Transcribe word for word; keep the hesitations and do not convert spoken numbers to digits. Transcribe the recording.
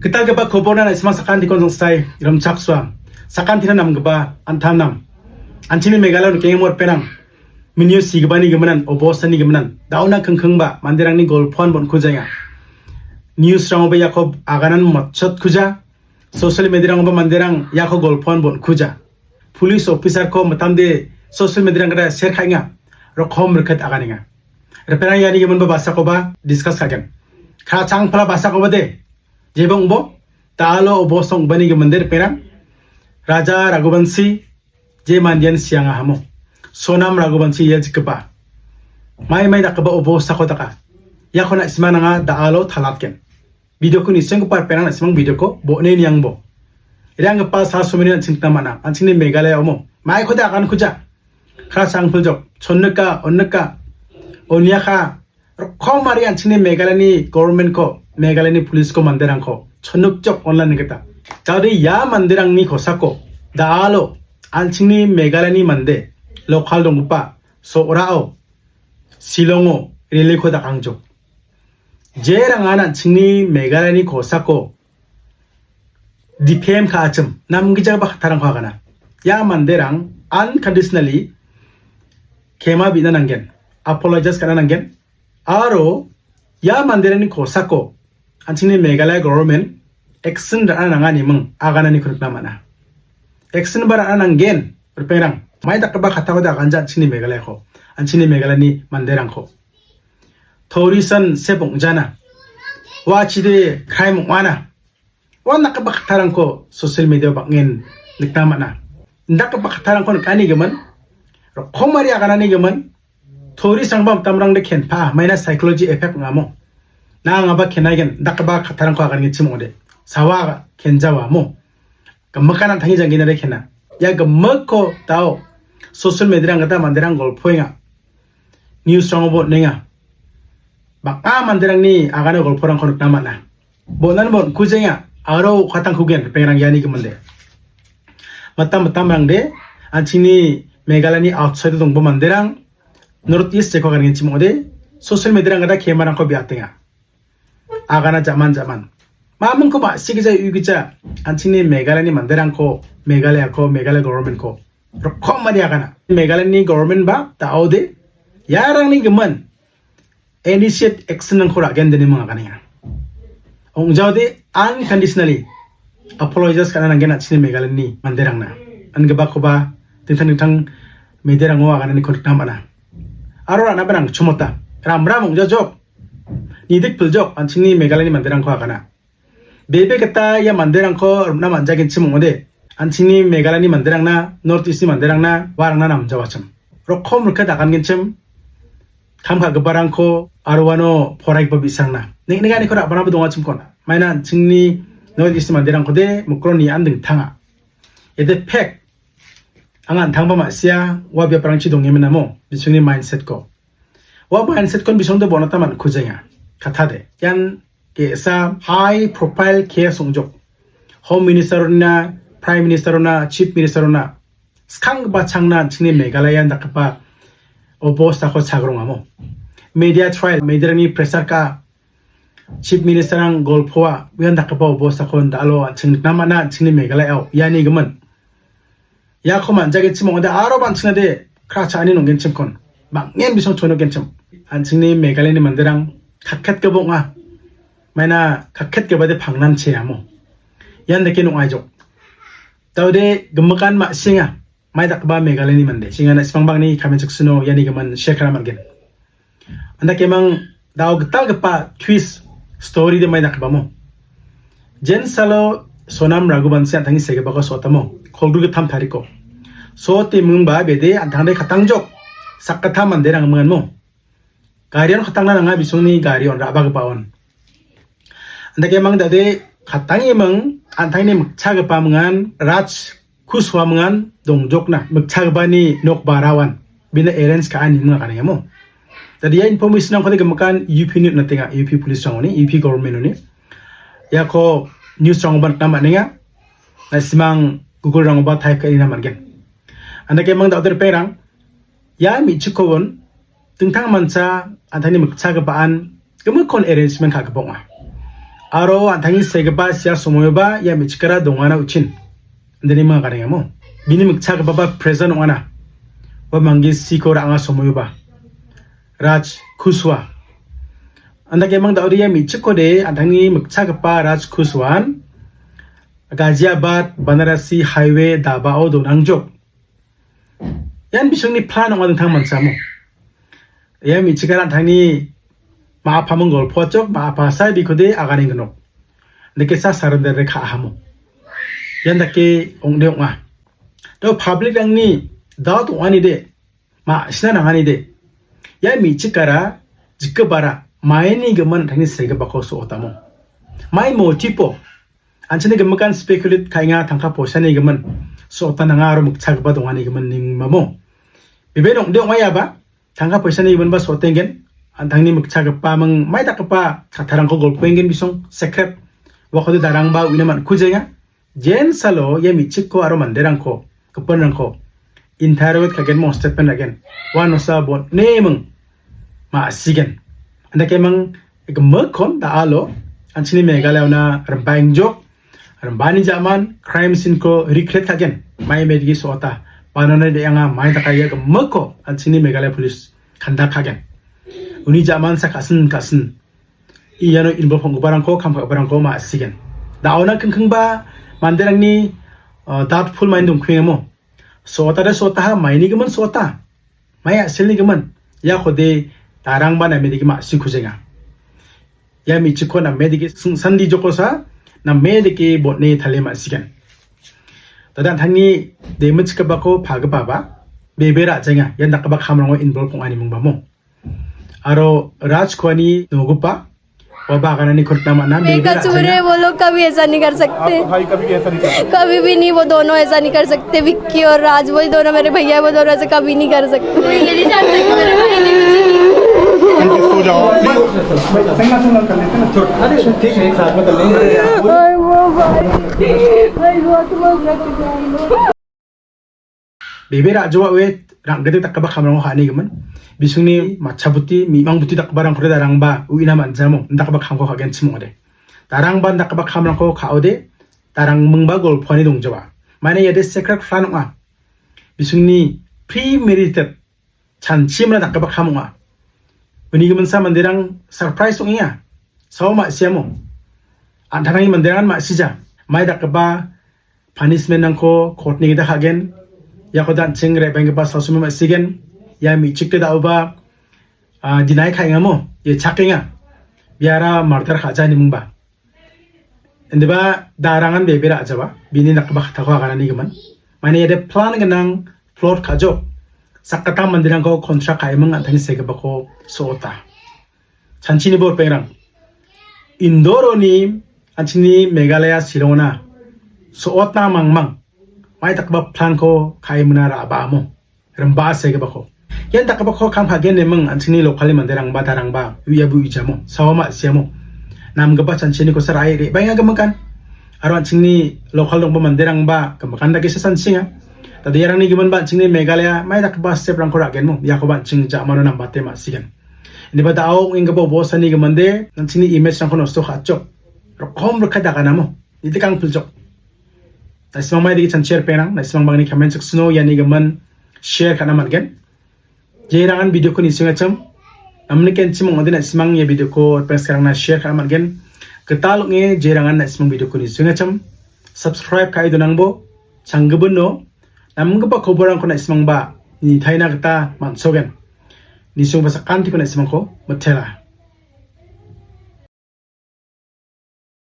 Gitalgipa koborna na·simang sakantikon songsai rimchaksoa. Sakantina namgipa antam nam. Anchini Meghalaya nikenggipa ripengrang. Minio sigipani giminan, obostani giminan. Dauna kingkingba manderangni golpoan bon·kujaenga. Newsrangoba iako aganan motchotkuja. Social mediarangoba manderang iako golpoan bon·kuja. Police officerko mitamde social mediarang kada share ka·enga. Rokom rikit aganenga. Ripengrang iani giminba basakoba discuss ka·gen. Kachangpala basakoba de. Jebongbo, da·alo obostong bani giminde ripengrang. Raja Raghuvanshi, je mandian sianga hamo. Sonam Raghuvanshi ia jikgipa. Mai mai dakgipa obostako daka. Iako na·simang nanga da·alo talatgen. Videoko nisenggipa ripengrang na·simang videoko bo·ne niangbo. Iranggipa sa someni an·ching nikna man·a. An·chingni Meghalaya omo. Maikode agankuja. Kra sangpiljok. Chonnika, onnika. Oniaka. Rokomari an·chingni Meghalayani governmentko, Meghalayani policeko manderangko. Chonnikjok online gita. Jade ia manderangni kosako. Da·alo. An·chingni Meghalayani mande. Lokal donggipa. Sorao. Silongo. Rallyko dakangjok. Jerangan an·chingni Meghalayani kosako defame ka·achim, namgijagipa kattarangko agana. Ia manderang unconditionally kema bi·na nanggen, apologize ka·na nanggen, aro ia manderangni kosako an·chingni Meghalaya government action ra·na nanganiming agananiko nikna man·a. Action ba ra·na nanggen, ripengrang, mai dakgipa kattako da aganja an·chingni Meghalayako, an·chingni Meghalayani manderangko. Tourism se bong·jana. Uachide crime ong·ana. Ua dakgipa kattarangko social media-o bang·en nikna man·a. Indakgipa kattarangko nikani gimin, rokomari aganani gimin, tourist-rangba mitamrangde kenpa·a, maina psychology effect ong·amo. Nangaba kenaigen, indakgipa kattarangko agangenchim ong·ode. Sawa kenjawamo. Gimikan an·tangni jangginade kena. Ia gimikko da·o social media-rang gita manderang golpoenga. Newsrangoba on·enga. Bang·a manderangni agane golporangko nikna man·a. Bon·an bon·kujenga aro katangkugen ripengrang iani giminde. Mitam mitamrangde an·chingni Meghalayani outside-o donggipa manderang North East jeko gangenchim ong·ode social media-rang gita kemarangko biatenga. Agana jaman jaman. Mamingko ma·sigija uigija an·chingni Meghalayani manderangko, Meghalayako, Meghalaya government-ko. Rokomari agana. Meghalayani government ba da·ode iarangni gimin initiate action-rangko ra·gen dine ming aganenga. Ong·jaode unconditionally apologize ka·na nanggen an·chingni Meghalayani manderangna. Angibakoba dingtang dingtang media-rango agananiko nikna man·a. Aro ra·naba nangchomota. Ramram ong·jajok. Nidik piljok an·chingni Meghalayani manderangko agana. Bebe gita ia manderangko rim·na man·jagenchim ong·ode. An·chingni Meghalayani manderangna, North East-ni manderangna, uarangna namjawachim. Rokom rikit agangenchim, kam ka·giparangko, aro uano poraigipa bi·sarangna. Neng·nikaniko ra·baanaba dongachimkon. Maina an·chingni North East-ni manderangkode mikron nian dingtanga. Ede pek, anga an·tangba ma·sia, ua biaprangchi dongemin amo, bisingni mindset-ko. Ua mindset-kon bisongde bonata man·kujenga. Kattade. Ian ge·sa high profile case ong·jok. Home Minister-ona, Prime Minister-ona, Chief Minister-ona, skanggipa changna an·chingni Meghalaya dakgipa obostako chagrongamo. Media trial, media-rangni pressure ka, Chief Minister-rang golpoa, uian dakgipa obostako da·alo an·ching nikna man·a, an·chingni Meghalaya-o. Iani gimin. Iako man·jagenchim ong·ode aro ban·chingnade kra cha·ani nonggenchimkon. Bang·en bisong chonokgenchim. An·chingni Meghalayani manderang kaketgipa ong·a. Maina kaketgipade pangnan che amo. Ian dake nong·aijok. Daode gimikan ma·senga. Mai dakgipa Meghalayani mande. Singana sipang bangni comment section-o iani gimin share ka·na man·gen. Andakemang da·o gitalgipa twist story de mai dakgipamo. Jensalo Sonam Raghuvanshi an·tangni segipako sotamo. Kolgrik gittam tariko. Sote mingba bede an·tangde katangjok. Sakgittam manderang minganmo. Garion katangna nanga bisongni garion ra·bagipaon. Andakemang daode katangemang an·tangni mikchagipa mingan Raj Kushwaha mingan dongjokna mikchagipani nok baraoan bina arrange ka·ani minga kanengamo. Dade ia information-rangkode gimikan U P-ni on·atenga, U P police-rangoni, U P government-oni. Iako news-rangoba nikna man·enga. Na·simang Google-rangoba type ka·ina man·gen. Andakemang da·o ripengrang, ia me·chikkon dingtang mancha an·tangni mikchagipaan gimikkon arrangement ka·gipa ong·a. Aro an·tangni segipa sia somoioba ia me·chikara dongana uchin. Indini ming aganengamo. Bini mikchagipaba present ong·ana. Ua mangge siko ra·anga somoioba. Raj Kushwa. Andake mang da·ode ia me·chikkode an·tangni mikchagipa Raj Kushwan Ghaziabad Banarasi Highway dabao donangjok. Ian bisingni plan ong·a dingtang manchamo. Ia me·chikara an·tangni ma·a paming golpoachok, ma·a pasai bikode aganenggnok. Nikesa surrender de ka·ahamo. Ian dake ong·de ong·a. Do public-rangni doubt ong·anide, ma·sina nanganide. Ia me·chikara, jikgipara, maini gimin an·tangni segipako so·otamo. Mai motipo, an·chingni gimikan speculate ka·enga tangka poisani gimin. So·ota nanga aro mikchagipa dongani gimin ning·mamo. Bebe nong·de ong·aiaba, tangka poisani giminba so·otenggen. An·tangni mikchagipaming mai dakgipa kattarangko golpoenggen bisong secret. Uakode darangba uina man·kujenga. Jensalo ia me·chikko aro manderangko, gipinrangko interview ka·genmo statement ra·gen. Uanosa botneming ma·sigen. Andakemang gimikkon da·alo an·chingni Meghalaya-ona rimbaengjok, rimbani ja·man crime scene-ko recreate ka·gen. Mai medigi so·ota. Banana de·anga mai dakaia gimikko an·chingni Meghalaya Police kanda ka·gen. Uni ja·mansa ka·sin ka·sin iano involve ong·giparangko, kam ka·giparangko ma·sigen. Da·ona kingkingba manderangni, uh, doubtful mind dongkuengamo. So·otade so·otaha maini gimin so·ota. Mai a·selni gimin. Iakode darangba namedigi ma·sikujenga. Ia me·chikko namedigi sing·sandi jokosa, namedigi botne tale ma·sigen. Dada an·tangni damage gipako pagipaba, bebe ra·jenga, ian dakgipa kamrango involve ong·animingbamo. Aro Raj Kushwani nogipa, ua baganani kurtna man·a, bebe ra·jenga. वो लोग कभी ऐसा नहीं कर सकते। आप भाई कभी ऐसा नहीं कर सकते। कभी भी नहीं, वो दोनों ऐसा नहीं कर सकते। विक्की और राज, वही दोनों मेरे भैया, वो दोनों ऐसे कभी नहीं कर सकते। ये नहीं जानता कि मेरे भाई ने कुछ नहीं किया। आंटी, सो जाओ, प्लीज। भाई, संगत संगत कर लेते हैं ना, छोड़। अरे, ठीक है, एक साथ में कर लेंगे। हाय, वो भाई। भाई, वो तो बहुत गलत। Bebe ra·joa oe rang·gede dakgipa kamrango ka·anigimin. Bisingni matcha buti, mi·mang buti dakgiparangkode darangba uina man·jamo, indakgipa kamko ka·genchim ong·ode. Darangba indakgipa kamrangko ka·ode, darangmingba golpoani dongjawa. Mane iade secret plan ong·a. Bisingni premeditated chanchimna dakgipa kam ong·a. Uni giminsa manderang surprise ong·enga. Sao ma·siamo. An·tangtangni manderangan ma·sija. Mai dakgipa punishment-rangko court-ni gita ka·gen. Iako da an·ching re·baenggipa salsome ma·sigen. Ia me·chikde da·oba, ah, deny ka·engamo, ia chakenga. Biara murder ka·ja inimingba. Indiba darangan bebe ra·jaba, bini dakgipa kattako aganani gimin. Mane iade plan gnang, plot ka·jok. Sakgittam manderangko contract ka·eming an·tangni segipako so·ota. Chanchini bor pengrang. Indoroni an·chingni Meghalaya Shillongona so·otna mangmang. Mai dakgipa plan-ko ka·emina ra·baamo. Rimba segipako. Ian dakgipako kam ka·gen neming an·chingni local-ni manderangba darangba uiabu uijamo. Sao ma·siamo. Namgipa chanchinikosa ra·e re·baenga gimikan. Aro an·chingni local donggipa manderangba gimikan dakesa sanchinga. Dada iarangni giminba an·chingni Meghalaya mai dakgipa step-rangko ra·genmo. Iakoba an·ching ja·mano nambate ma·sigen. Indiba da·o ong·enggipa bosani giminde, an·chingni image-rangko nosto ka·chok. Rokom rika daganamo, niti kangpilchok. Na·simang maidigi chanchi ripengrang, na·simang bangni comment section-o iani gimin share ka·na man·gen. Jerangan video-ko nisengachim, namnikenchim ong·ode na·simang ia video-ko ripengrangna share ka·na man·gen. Gital ong·e jerangan na·simang video-ko nisengachim, subscribe ka·e donangbo, changgipino, namgipa koborrangko na·simangba nitaina gita man·sogen. Nisenggipa sakantiko na·simangko mitela.